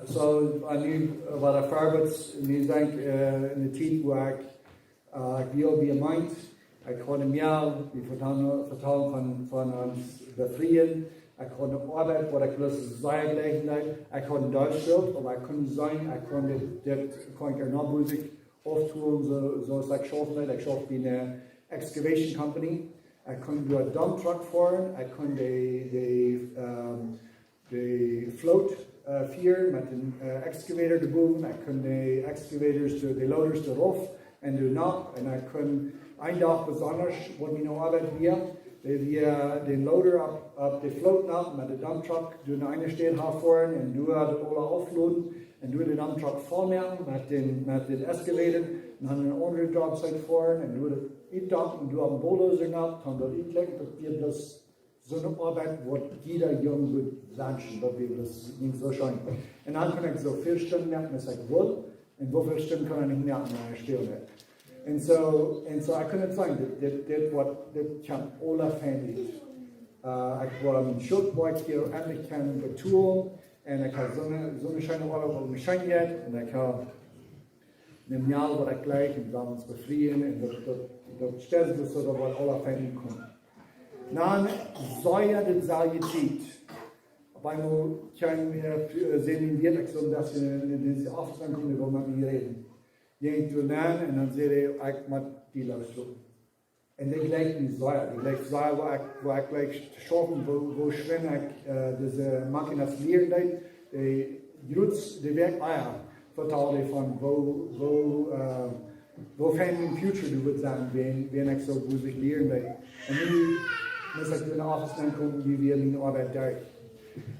soo, un nu, äh, waut ekj verwoat, nu denkj ekj, äh, en de Tiet, wua ekj, äh, ekj wia bie de Jemeent, ekj haud een Joa, wie vetalen, vetalen von, von ons befrieen, ekj haud eene Oabeit, waut ekj bloos sea jleichen deed, ekj haud een Deelschilt, oba ekj kunn seenen, ekj kunn dit, dit kunn ekj ea noch bosich auftolen, soo, soo aus ekj schaufen deed, ekj schauft bie eene excavation company, ekj kunn doa Dump Truck foaren, ekj kunn de, de, ähm, de Float, äh, fieren met een, äh, excavator doabowen. Ekj kunn de excavators, de, de loaders doaropp un doa nopp. Un ekj kunn een Dach besonda, waut miene Oabeit wia, daut wie dän Loader opp, opp de Float nopp met de Dump Truck doa no eene Städ han foaren un doa daut aula aufloden un doa de Dump Truck voll moaken met dän, met dän Excavator, no eene aundre Jobsite foaren un doa daut utdumpen un doa opp een Bulldozer nopp, dan daut utläajen, daut wia bloos Soone Oabeit waut jieda Jung wudd wenschen, daut wia bloos nich soo scheen. Un dan kunn ekj soo väl Stunden moaken aus ekj wull, un woo väl Stunden kunn ekj nich moaken, wan ekj spälen deed. Un soo, un soo, ekj kunn nich sajen, dit, dit, dit, waut, dit kjemt aula fein ut. Äh, ekj wull mien Schult, waut ekj hia endlich kaun betolen, un ekj haud soone, soone scheene Oabeit, waut mie scheen jeit, un ekj haud een Joa, waut ekj jlikj, un wie wellen ons befrieen, un daut, daut, daut stelt sikj soo, daut wie aula fein komen. Dan saj ekj daut selwje Tiet. Opp eemol kjeem, äh, säd mien Wieet, ekj sull daut en, en dise Office aunkomen, dee wull met mie räden. Jinkj doa nenn un dan säd hee, ekj mott die loosloten. Un dee jlikjt mie sea, dee jlikjt sea, woo ekj, woo ekj jlikj to schaufen, woo, woo schwind ekj, äh, dise Machinas lieren deed. Dee jrod, dee wia ea, vetald hee von woo, woo, äh, woo fein mien future doa wudd sennen, wan, wan ekj soo goot lieren deed. Un nu, aus ekj enne Office nenn kjeem, wia mien Oabeit doa.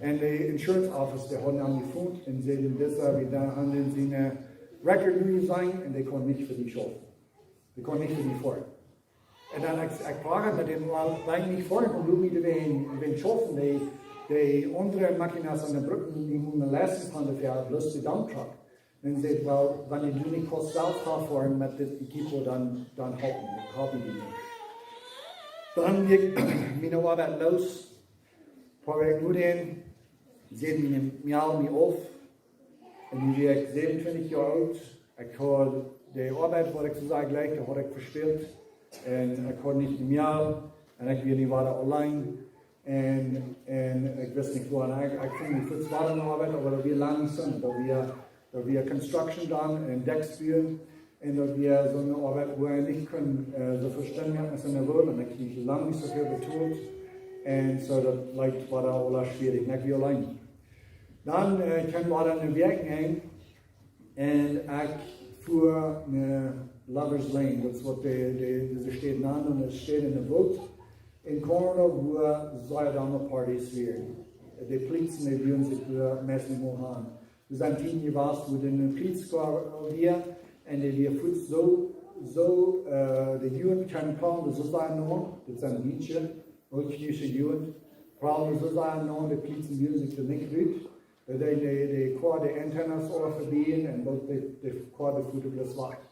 Un de Insurance Office, dee hauden am jefont un säden, dise, wie dan hauden siene Record nu jeseenen un dee kunn nich fa die schaufen. Dee kunn nich fa die foaren. Un dan ekj, ekj proow met däm aul lang nich foaren, un doa mie dee wan, wan schaufen, dee, dee aundre Machinas aun de Brücken, dee motten leisten von de Fäa, bloos de Dump Truck. Un säd, well, wan du nich kaust selfst foaren met dit Equipo, dan, dan halpen, dan halpen wie die nich. Dan jinkj miene Oabeit loos, poa Wäakj nu dan, säd mien Mejal mie auf, un nu wia ekj säwenuntwintich Joa oolt. Ekj haud de Oabeit, waut ekj soo sea jlikjt, dee haud ekj vespält. Un ekj haud nich mea. Un ekj wia nu wada auleen. Un, un ekj wist nich wua. Ekj, ekj funk mie fuaz wada ne Oabeit, oba daut wia lang nich soo. Daut wia, daut wia construction dan un Decks buen. Un daut wia soone Oabeit, wua ekj nich kunn, äh, soo väl Stunden moaken aus ekj wull. Un ekj kjrieech lang nich soo väl betolt. Un soo, daut leet wada aula schwierich. Un ekj wia auleen. Dan, äh, kjeem wada ne Wäakj enenn un ekj fua no Lover's Lane, daut es waut de, de, dise Städ nanen, un daut es eene Städ enne Welt en Colorado, wua sea domme Partys wieren. De Pliezen, dee wullen sikj doa meist nich mol han. Wie sent hia jewast, wua de Pliez wia, un dee wia fuaz soo, soo, äh, de Jugend kjeem kaum, daut es sea no, daut sent Liedje, ooltkolonische Jugend, kaum soo sea no, de Pliezen wullen sikj doa nich rut. Daut deeden de, de Koa, de Antennas aula vebie un daut de, de Koa, dee fua bloos wajch.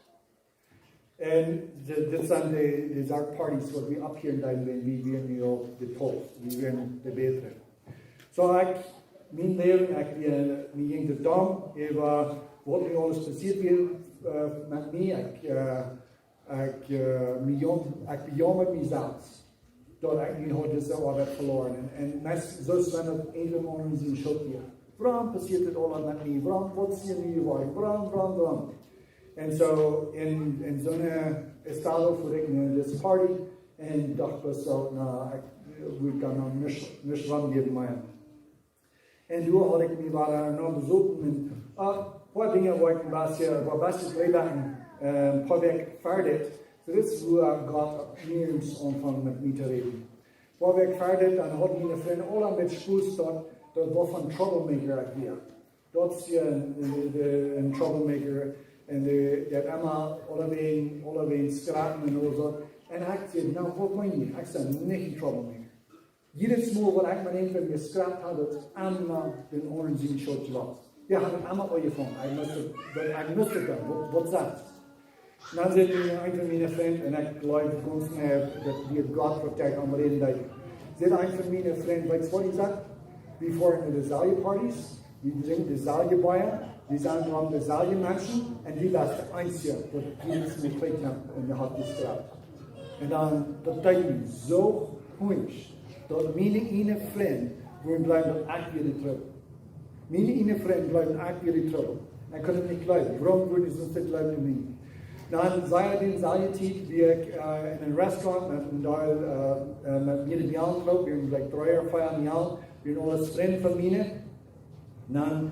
Un de, dit sent de, de Sort Partys waut wie opphieren deeden, wan wie, wie nu opp de Post, wie wieren de bätre. Soo ekj, mien Läwen, ekj wia, mie jinkj daut domm, äwa waut nu aules passieet wia, äh, met mie. Ekj, äh, Ekj, äh, mie jam-, ekj bejaumad mie selfst, daut ekj nu haud dise Oabeit veloaren. Un, un daut es soo aus wan daut irjentwäm aundrem siene Schult wia. Wuarom passieet dit aules met mie? Wuarom, waut es hia nu jeworden? Wuarom, wuarom, wuarom? Un soo, en, en soone Estado fua ekj no dise Party un docht bie mie, na, ekj, äh, wudd dan noch nich, nich ran jäwen, mea. Un doa haud ekj mie wada noch besocht un, ah, poa Dinja, wua ekj een bät, wua best du dree Wäakj, äh, poa Wäakj ver dit. Soo dit es wua Gott opp mie aunfunk met mie to räden. Poa Wäakj ver dit, dan haud miene Frind aula met Spos daut, daut wia von Troublemaker ekj wia. Daut es hia een, een, een Troublemaker. Un dee, dee haud emma aulawäajen, aulawäajen Skrapen un aul soo. Un ekj säd, na, waut meen jie? Ekj sie nich een Troublemaker. Jiedet Mol waut ekj met irjentwäm jeskrapt haud, daut es emma dän aundren siene Schult jewast. Dee haud emma aunjefongen. Ekj must, daut, ekj must daut doonen. Waut, waut sajchst? Un dan säd mie een von miene Frind, un ekj jleew gaunz mea, daut wia Gott waut derch am räden deed. Säd een von miene Frind, weetst waut, hee sajcht, wie foaren no de selwje Partys, wie drinkjen de selwje Bia, wie sent rom de selwje Menschen, un du best de eensje waut jiedet Mol trigj kjemt un haft jeskrapt. Un dan, daut deed mie soo hunjsch, daut miene ieejne Frind wudden jleewen daut ekj wia de Trubbel. Miene ieejne Frind jleewden ekj wia de Trubbel. Ekj kunn daut nich jleewen. Wuarom wudden see soont jleewen aun mie? Dan, soo, dee selwje Tiet wia ekj, äh, en een Restaurant met een Deel, äh, äh, met miene Mejalen uk, wie wieren jlikj dree ooda vea Mejalen, wie wieren aules Frind von miene. Dan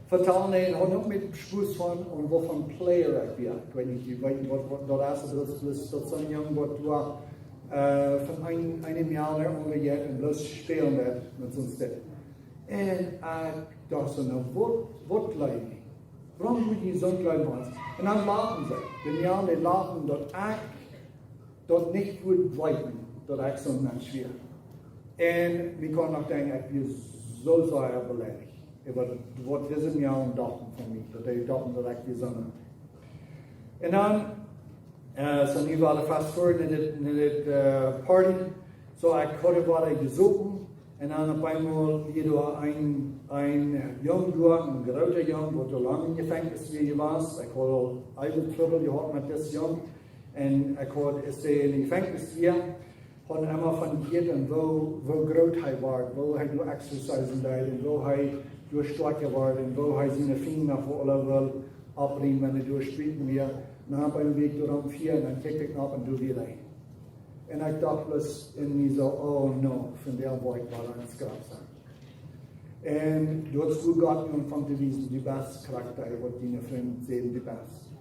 vetald hee, un haud uk met Spos von, un waut von Player ekj wia. Ekj weet nich, jie weeten waut, waut daut es, oba daut es, daut es soon Jung waut doa, äh, von een, eene Mejal no de aundre jeit un bloos spälen woat met soon Stekj. Un ekj docht soo, na, waut, waut jleewen dee? Wuarom wudden dee soont jleewen? Un dan lachten see. De Mejalen, dee lachten daut ekj daut nich wudd jleewen, daut ekj soon Mensch wia. Un wie kunnen noch denkjen, ekj wia soo sea beleidicht äwa waut dise Mejal dochten von mie, daut dee dochten daut ekj wia soo. Un dan, äh, soo nu wia de fast forward en dit, en dit, äh, Party. Soo, ekj haud wada jesopen. Un dan opp eemol wia doa een, een Jung doa, een groota Jung, waut doa lang em Jefenkjnis wia jewast. Ekj haud aul eewel Trubbel jehaut met disen Jung. Un ekj haud, aus hee em Jefenkjnis wia, haud emma von jehieet un woo, woo groot hee wort, woo hee doa exercisen deed un woo hee doa stoakja wort un woo hee siene Finja fa aule wull opriemen, wan hee doa strieden wia. Un dan opp eemol wia ekj doa aum Fia un dan kjikj ekj nopp un doa wia hee. Un ekj docht bloos en mie soo: "Oh no, vondoag woa ekj wada em Graf sennen." Un doa es wua Gott mie aunfunk to wiesen: "Du best krakjt dee, waut diene Frind säden du best."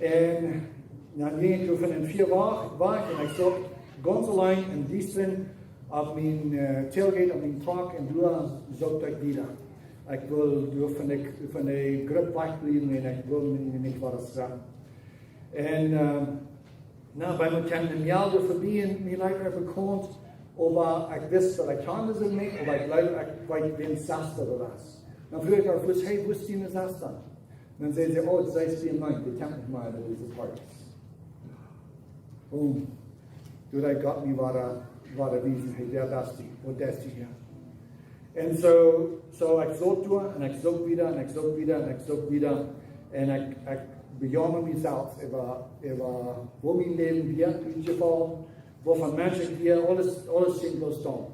Un dan jinkj ekj doa von dän Fia wajch, wajch un ekj saut gaunz auleen em Diestren opp mien, äh, tailgate, opp mien truck un doa saut ekj wieda. Ekj wull doa von de, von de Grupp wajchbliewen un ekj wull mie nich wada schrappen. Un, äh, na, bie mie kjeem de Mejal doa verbie un mie leet daut bekaunt, oba ekj wist daut ekj kjand see nich, oba ekj jleew, ekj weet wäa daut wia. Dan fruach ekj äa bloos: "Hey, wua es diene Sesta?" Dan säd see: "Oh, see es bie mie, dee kjemt nich mea no dise Partys." Boom. Doa deed Gott mie wada, wada wiesen: "Hey, wäa best du? Waut deist du hia?" Un soo, soo ekj saut doa un ekj saut wieda un ekj saut wieda un ekj saut wieda. Un ekj, ekj bejaumad mie selfst äwa, äwa woo mien Läwen wia utjefollen, waut fa een Mensch ekj wia, aules, aules jinkj bloos down.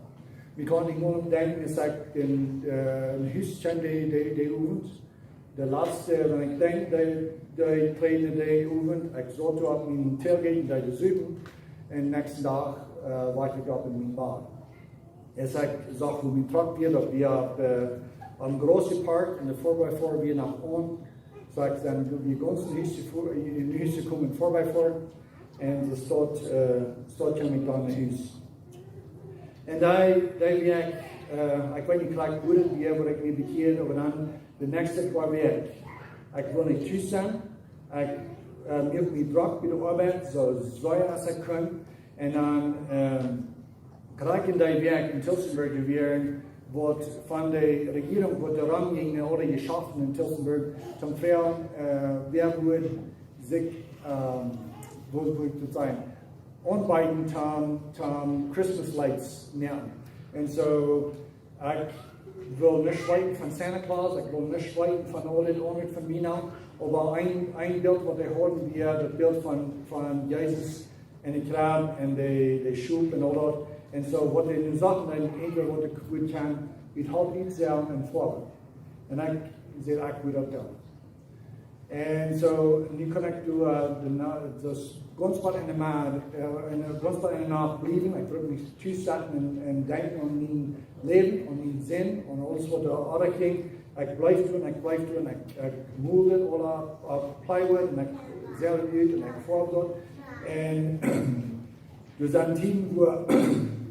Wie kunnen nich mea denkjen, aus ekj en, äh, en Hus kjeem dän, dän, dän Owent. De latste, wan ekj denkj, dee, dee tweede Owent, ekj saut doa opp mien tailgate, dee deed supen. Un näakjsten Dach, äh, wajch ekj opp en mien Bad. Aus ekj sach, wua mien truck wia, daut wia opp, äh, aum Grassy Park, un de four by four wia noch aun. Soo ekj sie doa bie gaunz en Hus jefu-, en Hus jekomen, four by four. Un soo staut, äh, staut kjeem ekj dan no Hus. Un dee, dee wia ekj, äh, ekj weet nich krakjt wua daut wia, wua ekj mie bekjieed, oba dan de näakjste poa Wäakj. Ekj wull nich tus sennen. Ekj, äh, muak mie drock bie de Oabeit, soo sea aus ekj kunn. Un dan, ähm, krakjt en dee Wäakj en Tillsonburg wia waut von de Rejierunk, waut doa romjinkj, aule Jeschaften en Tillsonburg, toom froagen, äh, wäa wudd sikj, ähm, woo, woo ekj daut sajen, aunbeeden toom, toom Christmas lights nämen. Un soo, ekj wull nuscht weeten von Santa Claus, ekj wull nuscht weeten von aul dit aundret von mie, oba een, een Bilt waut dee hauden wia daut Bilt von, von Jesus en de Kjrebb un de, de Schop un aul daut. Un soo waut dee nu sajen, un eent waut ekj goot kaun, daut haud ekj selfst en Foawen. Un ekj säd, ekj wudd daut doonen. Un soo, nu kunn ekj doa, äh, de na-, daut gaunz waut en de ma-, äh, en de gaunz waut en de Nacht bliewen. Ekj bruck mie tus setten un, un denkjen aun mien Läwen, aun mien Senn, aun aules waut doa oajch jinkj. Ekj bleef doa, ekj bleef doa, ekj, ekj muld aul opp, opp plywood un ekj säd daut ut un ekj foaw daut. Un doa sent Tieden, wua,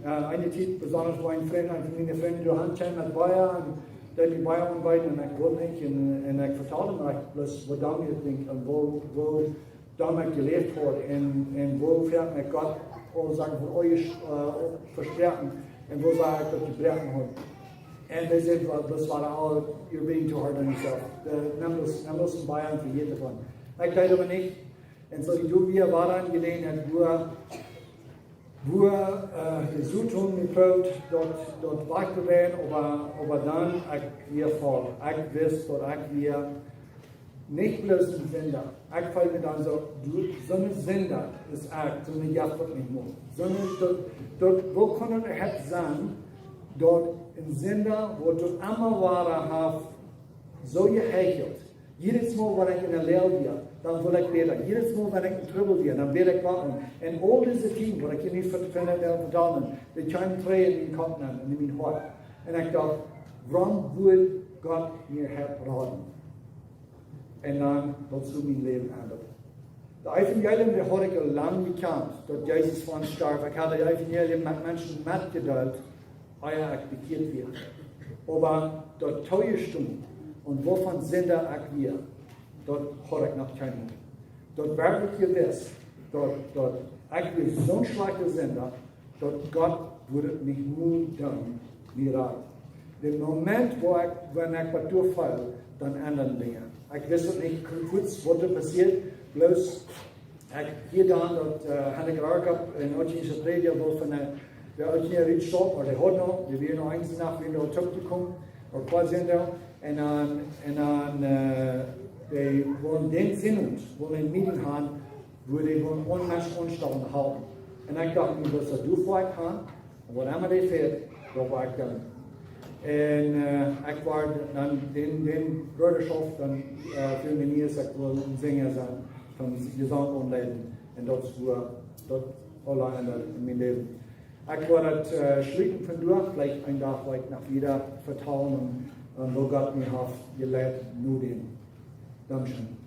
äh, eene Tiet, besonda wua een Frint, een von miene Frind, doa aun kjeem met Bia, un deed mie Bia aunbeeden un ekj wull nich, un, un ekj vetald am, oba ekj bloos, woo domm ekj denkj un woo, woo domm ekj jeläft haud un, un woo väl ekj Gott aul Sachen von ieescht, äh, vesproaken un woo sea ekj daut jebroaken haud. Un hee säd: "Well, daut wia aul, you're being too hard on yourself. Äh, nemm daut, nemm daut een Bia un vejiet doavon." Ekj deed oba nich. Un soo, ekj doa wia, wia dan jeläajen, wua, wua, äh, de Soton mie proowd daut, daut wajch to räden, oba, oba dan, ekj wia voll. Ekj wist daut ekj wia nich bloos een Sinda. Ekj feeld mie dan soo, du, soon Sinda es ekj, soon jeft daut nich mea. Soon, daut, daut, woo kaun daut sennen, daut een Sinda, waut doa emma wada haft, soo jeheichelt. Jiedet Mol wan ekj en de Loag wia, dan wull ekj bäden. Jiedet Mol wan ekj en Trubbel wia, dan bäd ekj Gott aun. Un aul dise Tieden, waut ekj hia nu ver-, ver-, ver-, vetalen, dee kjeemen trigj en mienen Kopp nenn, en mien Hoat. Un ekj docht, wuarom wudd Gott mie hia raden? Un dan, daut soo mien Läwen endren. De Evangelium, dee haud ekj aul lang jekjant, daut Jesus fa ons storf. Ekj haud de Evangelium met Menschen metjedeelt, ea ekj bekjieet wia. Oba daut Toojestonen un woo von Sinda ekj wia, daut haud ekj noch kjeenmol. Daut werkjlich jewist, daut, daut ekj wia soon schlajchta Sinda, daut Gott wudd et nich mol doonen, mie rat. De Moment, wua ekj, wan ekj waut doa feeld, dan endren Dinja. Ekj wist uk nich fuaz, waut doa passieed, bloos ekj hieed dan daut, äh, Henrik Rakup, een Ootschiedsche Prädja, woo von de, de Ootschiedsche Rietschop, ooda dee haud noch, dee wia noch eens Nacht wia doa toop jekomen, ooda kwoa sent doa, un dan, un dan, äh, dee wullen dän Sinnowent, wullen een Meeting haben, wua dee wullen aun Menschen aunstalen halpen. Un ekj docht mie, daut see doa veleicht haben, waut emma dee fält, daut wull ekj doonen. Un, äh, ekj wia dan dän, dän Brooda Schop dan, äh, fa mie es, ekj wull een Sinja sennen, toom Jesank aunleiden. Un daut es wua daut aula endad en mien Läwen. Ekj wull daut, äh, schlieten vondoag, veleicht een Dach, veleicht noch wieda vetalen un, un woo Gott mie haft jeleit no däm. Dankscheen.